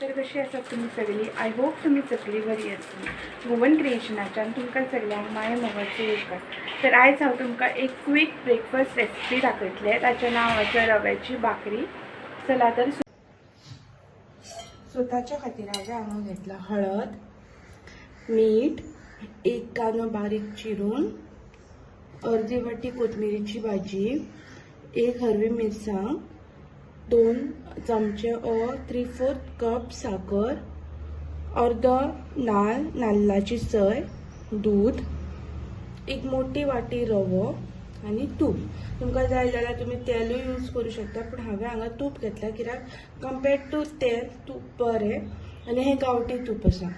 तर कशी आसात तुमी सगळी? I hope तुमी सगळी बरी आसतली. गोवन क्रिएशनाच्यान तुमकां सगळ्यांक माय मोगाचो येवकार. तर आयज हांव तुमकां एक क्विक ब्रेकफास्ट रेसिपी दाखयतलें. ताचें नांव आसा रव्याची भाकरी. चला तर सो ताच्या खातीर हांवें हांगा घेतला हळद, मीठ, एक कांदो बारीक चिरून, अर्दी वाटी कोथमिरीची भाजी, एक हरवी मिरसांग, 2 चमचे ओ 3/4 कप साखर, अर्दो नाल नाल्लाची सय, दूध, एक मोठी वाटी रवो आनी तूप. तुमकां जाय जाल्यार तुमी तेलूय यूज करूं शकता, पूण हांवें हांगा तूप घेतलां कित्याक कंपेर्ड टू तेल तूप बरें आनी हें गांवठी तूप आसा.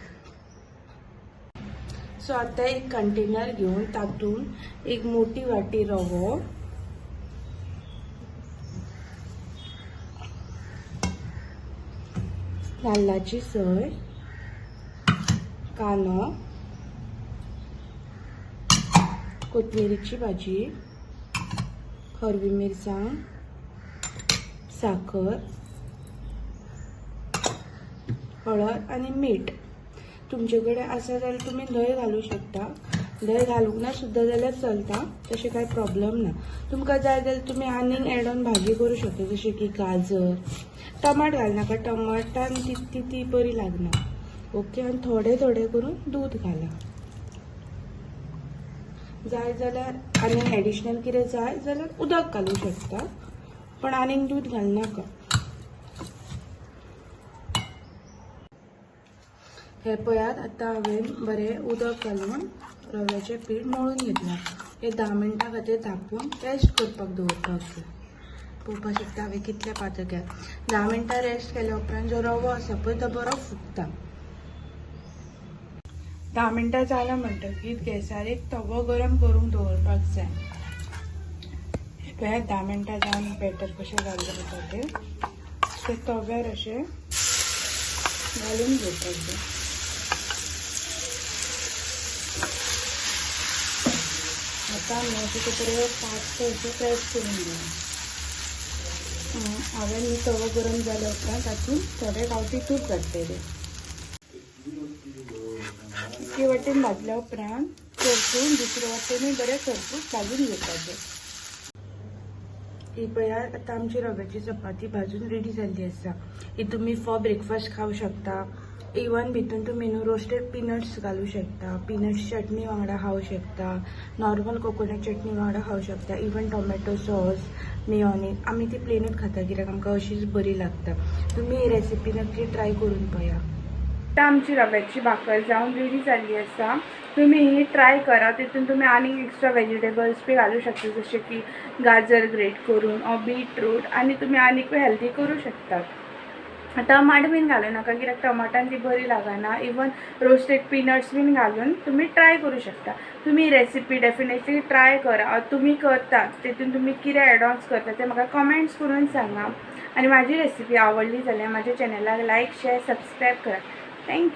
सो आतां एक कंटेनर घेवन तातूंत एक मोठी वाटी रवो, नाल्लाची सय, कांदो, कोथमिरीची भाजी, हरवी मिरसांग, साखर, हळद आनी मीठ. तुमचे कडेन आसा जाल्यार तुमी धंय घालूं शकता. धंय घालूंक ना सुद्दां जाल्यार चलता, तशें कांय प्रॉब्लम ना. तुमकां जाय जाल्यार तुमी आनीक एड ऑन भाजी करूं शकता, जशें की गाजर, टमाट घालनाका, टमाटान ती ती बरी लागना. ओके, आनी थोडे थोडे करून दूद घाला. जाय जाल्यार आनीक एडिशनल कितें जाय जाल्यार उदक घालूं शकता, पण आनीक दूद घालनाका. हे पळयात, आतां हांवें बरें उदक घालून रव्याचें पीठ मळून घेतलां. हे 10 मिनटां खातीर धांपून रेस्ट करपाक दवरपाक जाय. पळोवपाक शकता हांवें कितले पातळ केला. 10 मिनटां रेस्ट केल्या उपरांत जो रवो आसा पळय तो बरो फुगता. 10 मिनटां जालां म्हणटकीर गॅसार एक तवो गरम करूंक दवरपाक जाय. पळयात 10 मिनटां जावन बॅटर कशें जाल्लें आसा तें. ते तव्यार अशें घालून घेवपाक जाय. आतां आमी अशें तें बरें पातळ अशें प्रेस करून घेवया. हांवें तवो गरम जाल्या उपरांत तातूंत थोडें गांवठी तूप घातलेलें. एके वाटेन भाजल्या उपरांत परतून दुसरे वाटेनूय बरें खरपूस भाजून घेवपाचें. ही पळयात आतां आमची रव्याची चपाती भाजून रेडी जाल्ली आसा. ही तुमी फॉर ब्रेकफास्ट खावंक शकता. इवन भितून तुमी न्हू रोस्टेड पिनट्स घालूं शकता, पिनट्स चटणी वांगडा खावंक शकता, नॉर्मल कोकोनट चटणी वांगडा खावंक शकता, इवन टोमॅटो सॉस, मेयोनीज. आमी ती प्लेनूच खाता कित्याक आमकां अशीच बरी लागता. तुमी ही रेसिपी नक्की ट्राय करून पळया. आतां आमची रव्याची भाकर जावन रेडी जाल्ली आसा. तुमी ही ट्राय करा. तितून तुमी आनीक एक्स्ट्रा वेजिटेबल्स बी घालूं शकता, जशें की गाजर ग्रेट करून ऑर बीटरूट, आनी तुमी आनीकूय हेल्दी करूं शकता. टमाट बीन घालूं नाका कित्याक टमाटान ती बरी लागना. इवन रोस्टेड पिनट्स बीन घालून तुमी ट्राय करूं शकता. तुमी रेसिपी डेफिनेटली ट्राय करा. तुमी करतात तितून तुमी कितें एडॉन्स करता तें म्हाका कमेंट्स करून सांगा. आनी म्हाजी रेसिपी आवडली जाल्यार म्हाज्या चॅनलाक लायक, शेअर, सबस्क्रायब करा. Thank you.